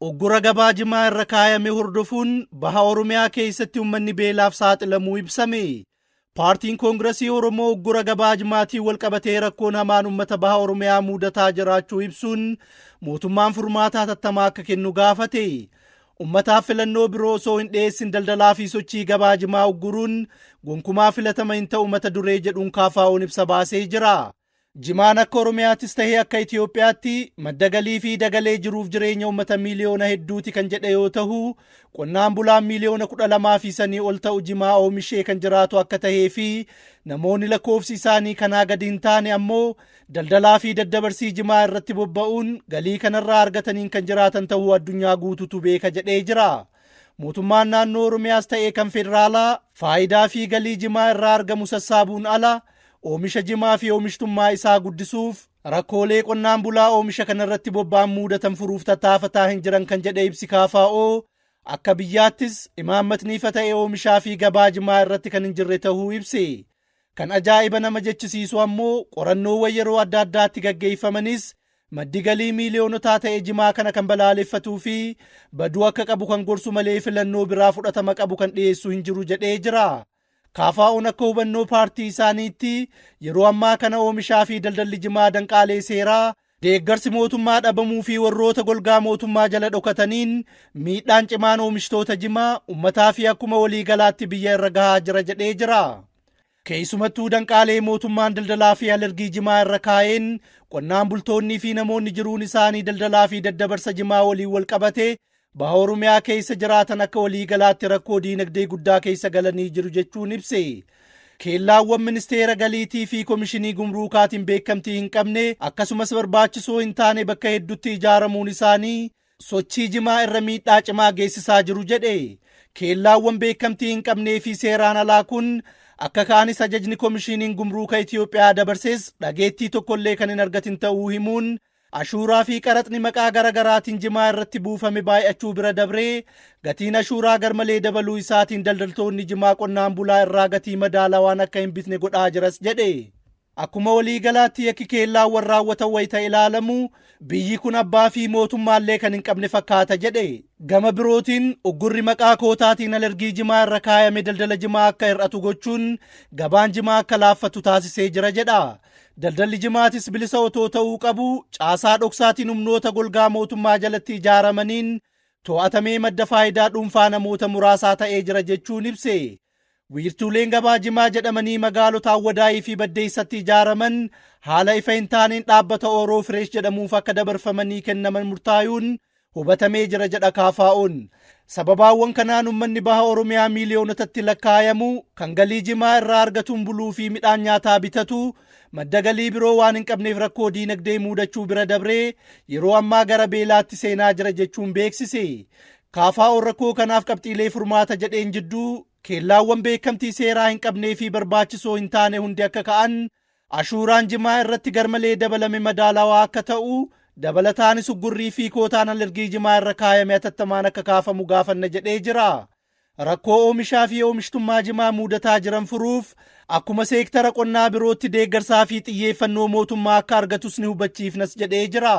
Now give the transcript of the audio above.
Uggura gabaa jimaa irra kaayame hordofuun baha Oromiyaa keessatti uummanni beelaaf saaxilamuu ibsame. Paartiin Koongirasii Oromoo uggura gabaa jimaatiin walqabatee rakkoon hamaan uummata baha Oromiyaa muudataa jiraachuu ibsuun mootummaan furmaata hatattamaa akka kennu gaafate. Ummataaf filannoo biroo osoo hin dhiyeessin daldalaa fi sochii gabaa jimaa ugguruun gonkumaa filatama hin ta'u mata duree jedhuun KFO'n ibsa baasee jira. Jimaan akka Oromiyaattis tahee akka Itoophiyaatti madda galii fi dagalee jiruuf jireenya uummata miiliyoona hedduuti kan jedhe yoo tahu, qonnaan bulaan miiliyoona 12 fi sanii ol ta'u jimaa oomishee kan jiraatu akka tahee fi namoonni lakkoofsi isaanii kanaa gadi hin taane ammoo daldalaa fi daddabarsii jimaa irratti bobba'uun galii kanarraa argataniin kan jiraatan tahuu addunyaa guututu beeka jedhee jira. Mootummaan naannoo Oromiyaas ta'ee kan federaalaa faayidaa fi galii jimaa irraa argamu sassaabuun ala oomisha jimaa fi oomishtummaa isaa guddisuuf rakkoolee qonnaan bulaa oomisha kanarratti bobba'an muudatan furuuf tattaafataa hin jiran kan jedhe ibsi KFO, akka biyyaattis imaammatni ifa ta'e oomishaa fi gabaa jimaa irratti kan hin jirre tahuu ibse. Kan ajaa'iba nama jechisiisu ammoo qorannoowwan yeroo adda addaatti gaggeeffamanis maddi galii miiliyoonotaa ta'e jimaa kana kan balaaleffatuu fi baduu akka qabu kan gorsu malee filannoo biraa fudhatama qabu kan dhiyeessu hin jiru jedhee jira. KFO'n akka hubannoo paartii isaaniitti yeroo ammaa kana oomishaa fi daldalli jimaa danqaalee seeraa, deeggarsi mootummaa dhabamuu fi warroota golgaa mootummaa jala dhokataniin miidhaan cimaan oomishtoota jimaa, uummataa fi akkuma waliigalaatti biyya irra gahaa jira jedhee jira. Keessumattuu danqaalee mootummaan daldalaa fi alergii jimaa irra kaa'een qonnaan bultoonnii fi namoonni jiruun isaanii daldalaa fi daddabarsa jimaa waliin wal qabate baha Oromiyaa keessa jiraatan akka waliigalaatti rakkoo diinagdee guddaa keessa galanii jiru jechuun ibse. Keellaawwan ministeera galiitii fi komishinii gumruukaatiin beekamtii hin qabne akkasumas barbaachisoo hin taane bakka hedduutti ijaaramuun isaanii sochii jimaa irra miidhaa cimaa geessisaa jiru jedhe. Keellaawwan beekamtii hin qabnee fi seeraan alaa kun akka ka'anis ajajni komishiniin gumruuka Itoophiyaa dabarses dhageettii tokkollee kan hin argatin ta'uu himuun, ashuuraa fi qaraxni maqaa gara garaatiin jimaa irratti buufame baay'achuu bira dabree gatiin ashuuraa garmalee dabaluu isaatiin daldaltoonni jimaa qonnaan bulaa irraa gatii madaalawaan akka hin bitne godhaa jiras jedhe. Akkuma waliigalaatti yakki keellaawwan raawwatan wayita ilaalamu biyyi kun abbaa fi mootummaallee kan hin qabne fakkaata jedhe. Gama birootiin uggurri maqaa kootaatiin alergii jimaa irra kaayame daldala jimaa akka hir'atu gochuun gabaan jimaa akka laaffatu taasisee jira jedha. Daldalli jimaatis bilisa otoo ta'uu qabu caasaa dhoksaatiin humnoota golgaa mootummaa jalatti ijaaramaniin to'atamee madda faayidaa dhuunfaa namoota muraasaa ta'ee jira jechuun ibse. Wiirtuuleen gabaa jimaa jedhamanii magaalota Awwadaayii fi Baddeessatti ijaaraman haala ifa hin taaneen dhaabbata Ooroo Fireesh jedhamuuf akka dabarfamanii kennaman murtaayuun hubatamee jira jedha KFO'n. Sababaawwan kanaan uummanni baha Oromiyaa miiliyoonotatti lakkaayamu kan galii jimaa irraa argatuun buluu fi midhaan nyaataa bitatu madda galii biroo waan hin qabneef rakkoo diinagdee muudachuu bira dabree yeroo ammaa gara beelaatti seenaa jira jechuun beeksise. KFO'n rakkoo kanaaf qabxiilee furmaata jedheen jidduu keellaawwan beekamtii seeraa hin qabnee fi barbaachisoo hin taane hundi akka ka'an, ashuuraan jimaa irratti garmalee dabalame madaalawaa akka ta'u, dabalataanis uggurrii fi kootaan alergii jimaa irra kaayame hatattamaan akka kaafamu gaafanna jedhee jira. Rakkoo oomishaa fi oomishtummaa jimaa muudataa jiran furuuf akkuma seektara qonnaa birootti deeggarsaa fi xiyyeeffannoo mootummaa akka argatus ni hubachiifnas jedhee jira.